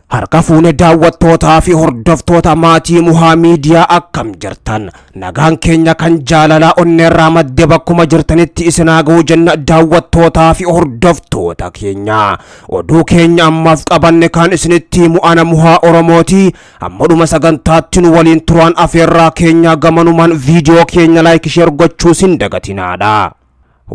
Harka fuune daawwattootaa fi hordoftoota maatii Muhaa Miidiyaa, akkam jirtan? Nagaan keenya kan jaalalaa onneerraa madde bakkuma jirtanitti isin haa ga'u jenna. Daawwattootaa fi hordoftoota keenya, oduu keenya ammaaf qabanne kan isinitti himu ana Muhaa Oromooti. Amma dhuma sagantaatti nu waliin turaan afeerraa keenya. Gamanumaan viidiyoo keenya like, share gochuus hin dagatinaadha.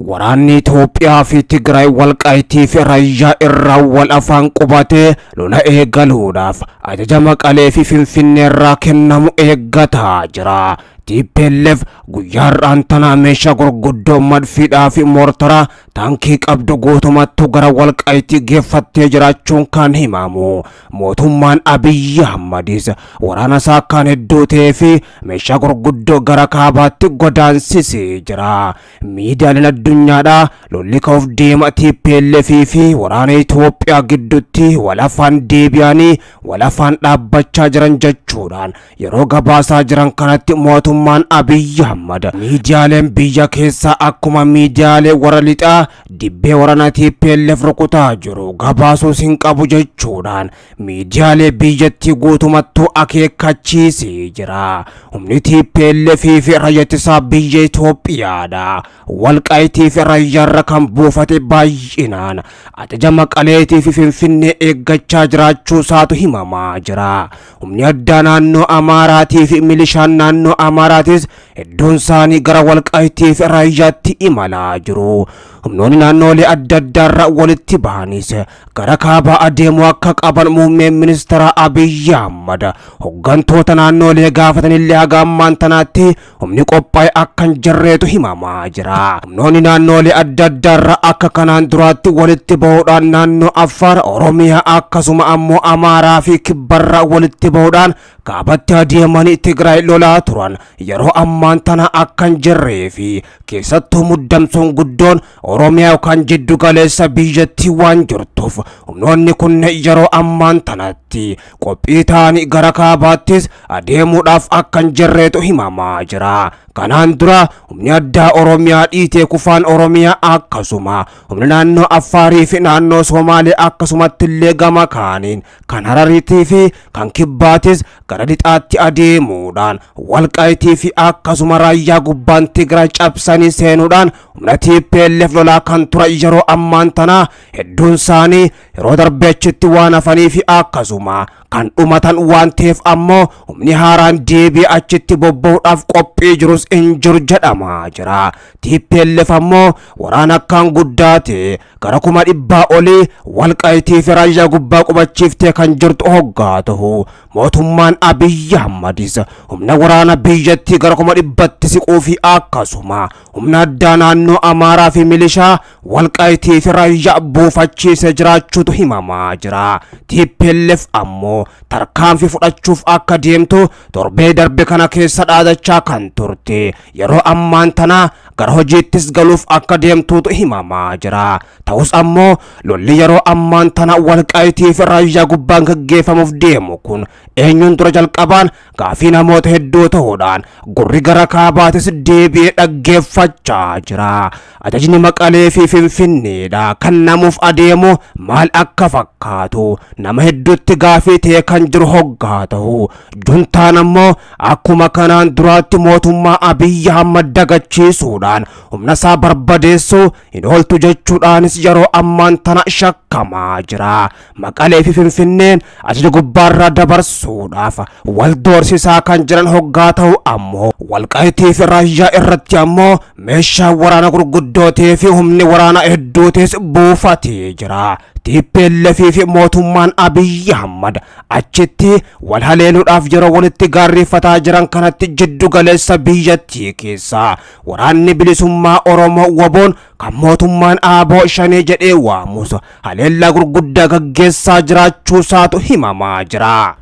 Waraanni Itoophiyaa fi Tigraay Walqaayitii fi Raayyaa irraa wal afaan qubatee lola eegaluudhaaf ajaja Maqalee fi Finfinnee irraa kennamu eeggataa jira. TPLF guyyaa har'aan tanaa meeshaa gurguddoo madfiidhaa fi moortara taankii qabdu guutumattuu gara Walqaayitii geeffattee jiraachuun kan himamu. Mootummaan Abiyyi Ahmadis waraana isaa kan hedduu ta'ee fi meeshaa gurguddoo gara kaabaatti godaansisee jira. Miidiyaaleen addunyaadhaa lolli ka'uuf deema TPLF fi waraana Itoophiyaa gidduutti wal afaan deebi'anii wal afaan dhaabbachaa jiran jechuudhaan yeroo gabaasaa jiran kanatti, mootummaan Abiyyi Ahmad miidiyaaleen biyya keessaa akkuma miidiyaalee warra lixaa dibbee waraana TPLF rukutaa jiru gabaasuus hin qabu jechuudhaan miidiyaalee biyyattii guutumattuu akeekkachiisee jira. Humni TPLF fi raayyaa ittisaa biyya Itoophiyaadha. Walqaayitii fi Raayyaarra kan buufate baay'inaan ajaja Maqaleetii fi Finfinnee eeggachaa jiraachuu isaatu himamaa jira. Humni addaa naannoo Amaaraatii fi milishaan naannoo Amaaraatis hedduun isaanii gara Walqaayitii fi Raayyaatti imalaa jiru. Humnoonni naannoolee adda addaarraa walitti bahanis gara kaabaa adeemuu akka qaban muummeen ministeera Abiyyi Ahmad hooggantoota naannoolee gaafatanillee haga ammaan tanaatti humni qophaa'e akka hin jirreetu himamaa jira. Humnoonni naannoolee adda addaarraa akka kanaan duraatti walitti bahuudhaan naannoo Affaar, Oromiyaa, akkasuma ammoo Amaaraa fi Kibbarraa walitti bahuudhaan kaabatti adeemanii Tigraay lolaa turan yeroo ammaan tana akka hin jirree fi keessattuu muddamsuun guddoon Oromiyaa yookaan jiddu galeessa biyyattii waan jirtuuf humnoonni kunneen yeroo ammaan tanatti qophii ta'anii gara kaabaattis adeemuudhaaf akka hin jirreetu himamaa jira. Kanaan dura humni addaa Oromiyaa dhiitee kufaan Oromiyaa, akkasuma humni naannoo Affaarii fi naannoo Somaalee, akkasumatti illee gama kaaniin kan Harariitii fi kan Kibbaatis gara lixaatti adeemuudhaan Walqaayitii fi akkasuma Raayyaa gubbaan Tigraay cabsanii seenuudhaan humna TPLF lolaa kan turan yeroo ammaan tanaa hedduun isaanii yeroo darbee achitti waan hafanii fi akkasuma kan dhumatan waan ta'eef ammoo humni haaraan deebi'ee achitti bobba'uudhaaf qophii jirus hin jiru jedhamaa jira. TPLF ammoo waraana akkaan guddaa ta'e gara 100,000 olii Walqaayitii fi Raayyaa gubbaa qubachiiftee kan jirtu hoggaa ta'u, mootummaan Abiyyi Ahmadis humna waraana biyyattii gara 100,000tti siquu fi akkasuma humna addaa naannoo Amaaraa fi milishaa Walqaayitii fi Raayyaa buufachiisee jiraachuutu himamaa jira. TPLF ammoo tarkaanfii fudhachuuf akka deemtu torbee darbe kana keessa dhaadachaa kan turte yeroo ammaan tana gara hojiittis galuuf akka deemtuutu himamaa jira. Ta'us ammoo lolli yeroo ammaan tana Walqaayitii fi Raayyaa gubbaan gaggeeffamuuf deemu kun eenyuun dura jalqabaan gaafii namoota hedduu ta'uudhaan gurri gara kaabaatis deebi'ee dhaggeeffachaa jira. Ajajni Maqalee fi Finfinneedha kan namuuf adeemu maal akka fakkaatu nama hedduutti gaafii ta'e kan jiru hoggaa ta'u, juntaan ammoo akkuma kanaan duraatti mootummaa Abiyyi Ahmad dagachiisuudhaan humna isaa barbadeessuu hin ooltu jechuudhaanis yeroo ammaan tana shakkamaa jira. Maqalee fi Finfinneen ajaja gubbaarraa dabarsuudhaaf wal doorsisaa kan jiran hoggaa ta'u, ammoo Walqaayitii fi Raayyaa irratti ammoo meeshaa waraana gurguddootii fi humni waraanaa hedduutis buufatee jira. TPLF fi mootummaan Abiyyi Ahmad achitti wal haleeluudhaaf yeroo walitti gaarreeffataa jiran kanatti, jiddu galeessa biyyattii keessaa waraanni bilisummaa Oromoo WBOn kan mootummaan ABO Shanee jedhee waamus haleellaa gurguddaa gaggeessaa jiraachuu isaatu himamaa jira.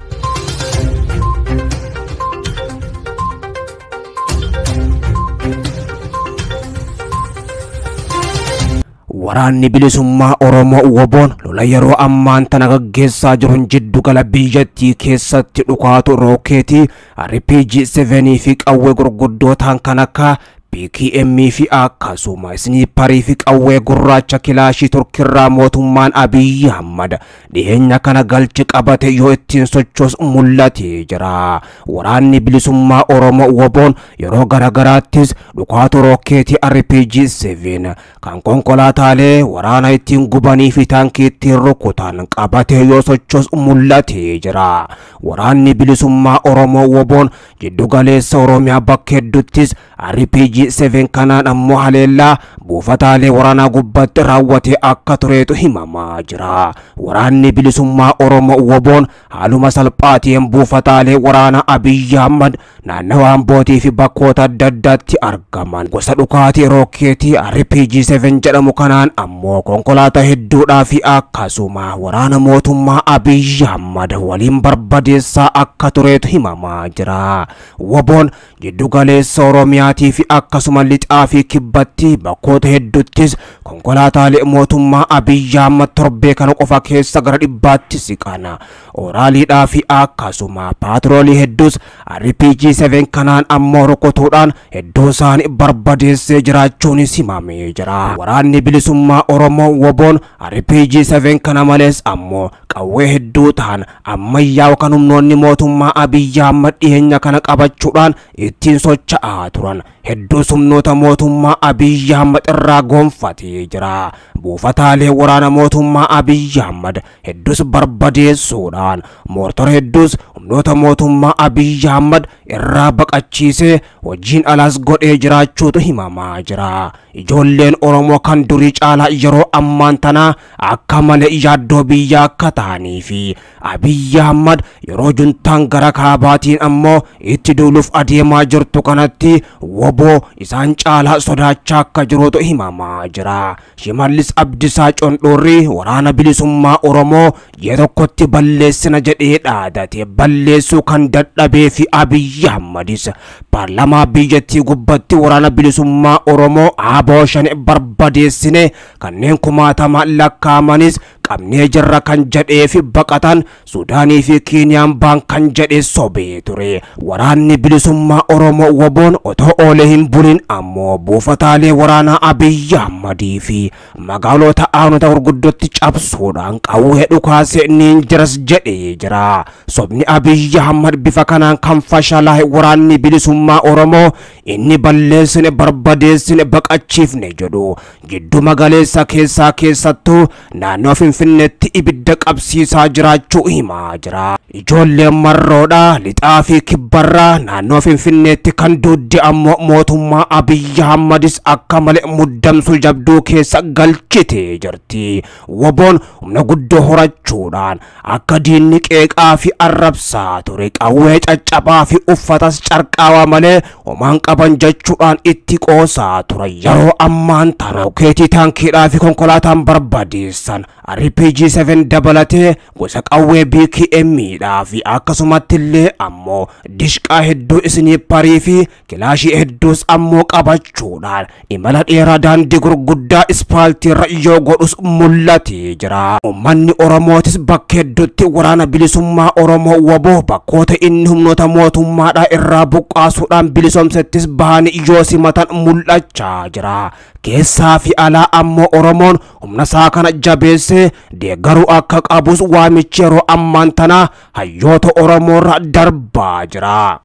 Waraanni bilisummaa Oromoo WBOn lola yeroo ammaan tana gaggeessaa jiruun jiddugala biyyattii keessatti dhukaatu rookeetii RPG 7 fi qawwee gurguddootaan kan akka BKM fi akkasuma isniiparii fi qawwee gurraacha kilaashii Turkirraa mootummaan Abiyyi Ahmad dhiyeenya kana galchi qabate yoo ittiin sochoos mul'atee jira. Waraanni bilisummaa Oromoo WBOn yeroo garagaraattis dhukaatu rookeetii RPG 7 kan konkolaataalee waraana ittiin gubanii fi taankii ittiin rukutan qabate yoo sochoos mul'atee jira. Waraanni bilisummaa Oromoo WBOn jiddugaleessa Oromiyaa bakka hedduuttis RPG 7 kanaan ammoo haleellaa buufataalee waraanaa gubbaatti raawwatee akka tureetu himamaa jira. Waraanni bilisummaa Oromoo WBOn haaluma salphaatiin buufataalee waraanaa Abiyyi Ahmad naannawa Ambootii fi bakkoota adda addaatti argaman gosa dhukaatii rookeetii RPG 7 jedhamu kanaan ammoo konkolaataa hedduudhaa fi akkasuma waraana mootummaa Abiyyi Ahmad waliin barbadeessaa akka tureetu himamaa jira. WBOn jiddugaleessa Oromiyaatii fi akkasuma lixaa fi kibbatti bakkoota hedduuttis konkolaataalee mootummaa Abiyyi Ahmad torbee kana qofa keessa gara 100tti siqan. Oraaliidhaa fi akkasuma paatroolii hedduus RPG 7 kanaan ammoo rukutuudhaan hedduu isaanii barbadeessee jiraachuunis himamee jira. Waraanni bilisummaa Oromoo WBOn RPG 7 kana malees ammoo qawwee hedduu ta'an ammayyaa kan humnoonni mootummaa Abiyyi Ahmad dhiyeenya kana qabachuudhaan ittiin socho'aa turan hedduu humnoota mootummaa Abiyyi Ahmad irraa gonfatee jira. Buufataalee waraana mootummaa Abiyyi Ahmad hedduus barbadeessuudhaan moortora hedduus humnoota mootummaa Abiyyi Ahmad irraa baqachiisee hojiin alaas godhee jiraachuutu himamaa jira. Ijoolleen Oromoo kan durii caalaa yeroo ammaan tanaa akka malee yaaddoo biyyaa akka ta'anii fi Abiyyi Ahmad yeroo juntaan gara kaabaatiin ammoo itti duuluuf adeemaa jirtu kanatti WBO isaan caalaa sodaachaa akka jirutu himamaa jira. Shimallis Abdiisaa Condorri waraana bilisummaa Oromoo ji'a tokkotti balleessina jedhee dhaadate balleessuu kan dadhabee fi Abiyyi Ahmadis paarlamaa biyyattii gubbatti waraana bilisummaa Oromoo ABO 5 barbadeessine kanneen kumaatama lakkaa'amanis qabnee jirra kan jedhee fi baqatan Suudaanii fi Kiiniyaan baan kan jedhee sobee ture. Waraanni bilisummaa Oromoo WBOn otoo oolee hin bulin ammoo buufataalee waraanaa Abiyyi Ahmadii fi magaalota aanota gurguddootti cabsuudhaan qawwee dhukaasee niin jiras jedhee jira. Sobni Abiyyi Ahmad bifa kanaan kan fashalaa'e waraanni bilisummaa Oromoo inni balleessine barbadeessine baqachiifne jedhu jiddu magaleessa keessaa keessattuu naannoo Finfinneetti ibidda qabsiisaa jiraachuu himaa jira. Ijoolleen marroodhaa lixaa fi kibbarraa naannoo Finfinneetti kan duudde ammoo mootummaa Abiyyi Ahmadis akka malee muddamsuu jabduu keessa galchitee jirti. WBOn humna guddoo horachuudhaan akka diinni qeeqaa fi arrabsaa ture qawwee caccabaa fi uffatas carqaawaa malee homaan qaban jechuudhaan itti qoosaa ture. Yeroo ammaan tana rokeetii taankiidhaa fi konkolaataan barbadeessan RPG 7 dabalatee gosa qawwee BKM dhaa fi akkasumatti illee ammoo dishqaa hedduu isniiparii fi kilaashii hedduus ammoo qabachuudhaan imala dheeraa daandii gurguddaa ispaaltiirra yoo godhus mul'atee jira. Uummanni Oromootis bakka hedduutti waraana bilisummaa Oromoo WBO bakkoota inni humnoota mootummaadhaa irraa buqqaasuudhaan bilisoomsettis bahanii yoo simatan mul'achaa jira. Keessaa fi alaa ammoo Oromoon humna isaa kana jabeessee deeggaruu akka qabus waamichi yeroo ammaan tanaa hayyoota Oromoorra darbaa jira.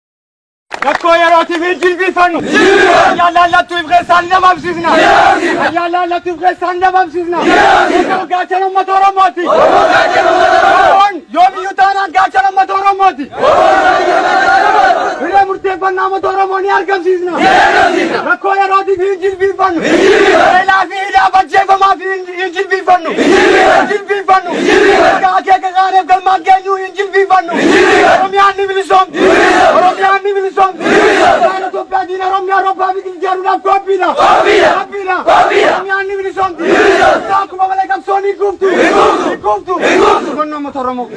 Rakkoo yerootiif hin jilbiifannu. Ayyaa laallattuuf keessaan dhabamsiisna. Ayyaa laallattuuf keessaan dhabamsiisna. Gaachana uummata Oromooti. Yoomiyyuu taanaan gaachana uummata Oromooti. Hiree murteeffannaa uummata Oromoo ni argamsiisna. Rakkoo yerootiif hin jilbiifannu. Beelaa fi hidhaa ajjeefamaaf hin jilbiifannu. Hin jilbiifannu. Akeeka qaaneef galmaan geenyu hin jilbiifannu. Oromiyaan ni bilisoomti. Oromiyaan ni bilisoomti. Itoophiyaa diina Oromiyaa Awurooppaa fi ijaaruudhaaf qophiidha. Qophiidha. Oromiyaan ni bilisoomti. Akkuma malee qabsoon hin kuuftu. Hin kuuftu. Qonna uummata Oromoo.